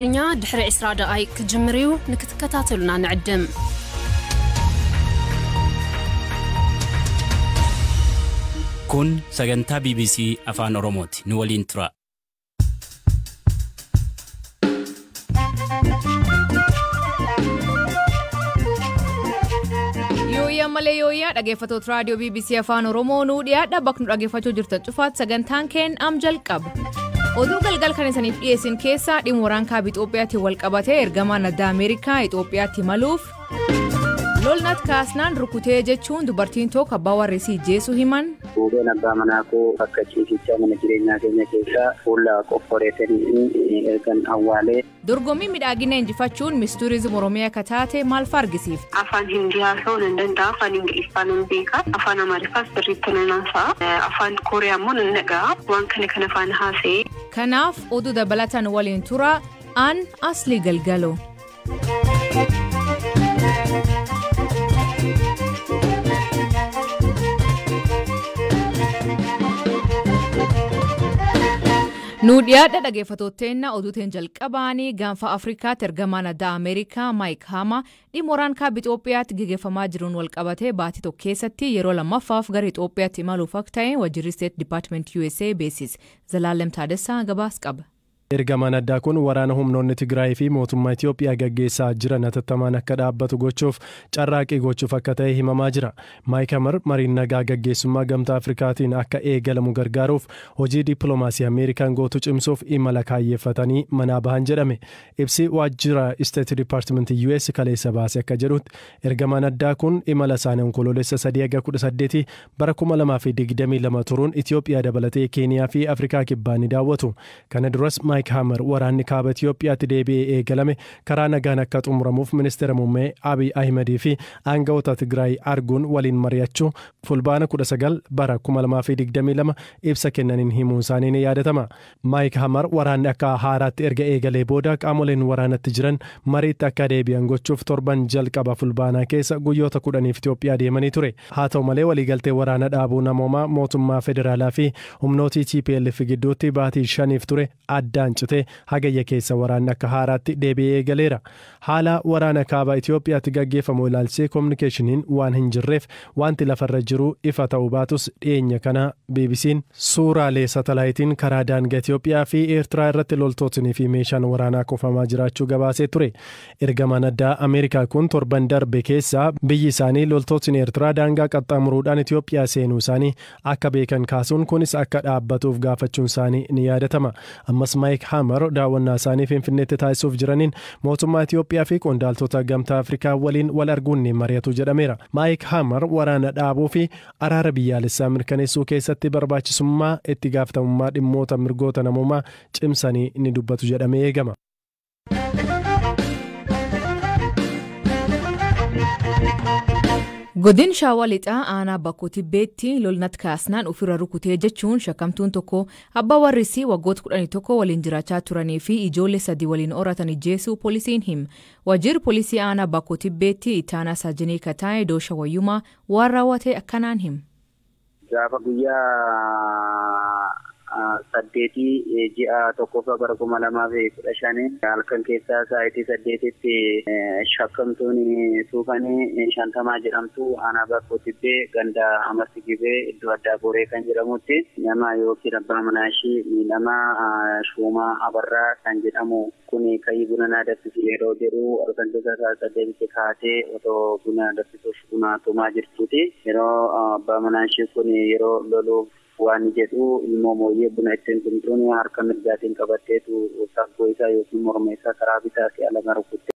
ድሕሪ 20 ደቓይቕ ክጅምር እዩ። ንክትከታተሉና ንዕድም። Kun sagantaa BBC Afaan Oromooti. Nu waliin tura. Yooyyaa malee yooyyaa, dhaggeeffattoota raadiyoo BBC Afaan Oromoo, nuu dhiyaadha. Bakka nu dhaggeeffachuu jirtan cufaatti sagantaan keen am jalqaba. Oduu galgal kan isaniif dhiyeessin keessaa, dhimma waraana kaaba Itoophiyaatti wal qabatee ergamaan addaa Ameerikaa Itoophiyaatti imaluuf, lolnat kaasnaan rukutee jechuun dubartiin tokko abbaa warreesii ijjeesuu himan. Fuudheen abbaa manaa koo bakka ciisichaa mana jireenyaa keenya keessaa fuula qofforeetanii ergan awwaalee. Dorgommii miidhagina injifachuun Miss Tourism Oromiyaa akka taate maal fa argisiifte? Afaan Hindii haasa'uu nan danda'a, Afaan Ingiliffaa nan beeka, Afaan Amaariffaas sirriitti nan haasa'a, Afaan Kooriyaa immoo nan dhaga'a. Waan kana kana afaan haasa'ee. Kanaaf oduu dabalataan waliin tura, an Aslii Galgalo. Nu dhiyaadha dhaggeeffattootteena. Oduuteen jalqabaanii, gaanfa Afrikaatti ergamaan addaa Ameerikaa Maayik Haama dhimma waraana kaaba Itoophiyaatti gaggeeffamaa jiruun walqabatee baatii tokko keessatti yeroo lammaffaaf gara Itoophiyaatti imaluuf akka ta'e waajjirri State Department USA beeksise. Zalaalem Taadessaa gabaas qaba. Ergamaan addaa kun waraana humnoonni Tigraay fi mootummaa Itoophiyaa gaggeessaa jiran hatattamaan akka dhaabbatu gochuuf carraaqqii gochuuf akka ta'e himamaa jira. Maayik Hamar mariin nagaa gaggeessummaa Gamtaa Afrikaatiin akka eegalamu gargaaruuf hojii dippiloomaasii Ameerikaan gootu cimsuuf imala kaayyeeffatanii manaa bahan jedhame. Ibsi waajjira State Department US kaleessa baase akka jedhutti, ergamaan addaa kun imala isaanii Onkoloolessa 3 haga 18 bara 2022 turuun Itoophiyaa dabalatee Keeniyaa fi Afrikaa Kibbaa ni daawwatu. Kana duras Maayik Haamar waraanni kaaba Itoophiyaatti deebi'ee eegalame karaa nagaan akka xumuramuuf ministeera muummee Abiy Ahimedii fi aangawoota Tigraay arguun waliin mari'achuu Fulbaana 19 bara 2022 ibsa kennaniin himuun isaanii ni yaadatama. Maayik Haamar waraanni akka haaraatti erga eegalee booda qaamoleen waraanatti jiran mariitti akka deebi'an gochuuf torban jalqaba Fulbaanaa keessa guyyoota 10f Itoophiyaa deemanii ture. Haa ta'u malee, waliigaltee waraana dhaabuu namoomaa mootummaa federaalaa fi humnootii TPLF gidduutti baatii 5f ture addaan citee Hagayya keessa waraanni akka haaraatti deebi'ee eegaleera. Haala waraana kaaba Itoophiyaatti gaggeeffamu ilaalchisee koominikeeshiniin waan hin jirreef wanti lafarra jiru ifa ta'uu baatus, dhiyeenya kana BBC'n suuraalee satalaayitiin karaa daangaa Itoophiyaa fi Eertiraa irratti loltootnii fi meeshaan waraanaa kuufamaa jiraachuu gabaasee ture. Ergamaan addaa Ameerikaa kun torban darbe keessa biyyi isaanii loltootni Eertiraa daangaa qaxxaamuruudhaan Itoophiyaa seenuu isaanii akka beekan kaasuun, kunis akka dhaabbatuuf gaafachuun isaanii ni yaadatama. Ammas Maayik Haamar daawwannaa isaanii Finfinneetti taasisuuf jiraniin mootummaa Itoophiyaa fi qondaaltota Gamtaa Afrikaa waliin wal arguun ni mari'atu jedhameera. Maayik Haamar waraana dhaabuu fi araara biyyaalessaa mirkaneessuu keessatti barbaachisummaa itti gaafatamummaa dhimmoota mirgoota namoomaa cimsanii ni dubbatu jedhamee eegama. Godin Shaawaa Lixaa aanaa Bakkoo Tibbeetti lolnat kaasnaan ofirra rukutee jechuun shakkamtuun tokko abbaa warrisii waggoota 11 waliin jiraachaa turanii fi ijoollee sadii waliin horatan ijjeesuu poolisiin hima. Waajjirri poolisii aanaa Bakkoo Tibbeetti ittaanaa saajinii Kataa'e Doosha Wayyumaa waan raawwate akkanaan hima. Gaafa guyyaa 8 ji'a 1ffaa bara 2015 halkan keessaa sa'aatii 8tti shakkamtuun Suufanii Shantamaa jedhamtu aanaa Bakkoo Tibbee ganda Amarti Gibee iddoo addaa Boree kan jedhamutti nama yookiin abbaa manaa ishii miidhamaa Shuumaa Abarraa kan jedhamu kun "Ka'ii, buna naa danfisi" yeroo jedhu, halkan keessaa sa'a 8tti kaatee otoo buna danfisuuf buna tumaa jirtuuti. Yeroo abbaa manaa ishii kun yeroo loluuf waan jedhu, ilmoo mooyyee buna ittiin tumtuun harka mirgaatiin qabatteetu saggoo isaa yookiin morma isaa karaa bitaa si'a lama rukutte.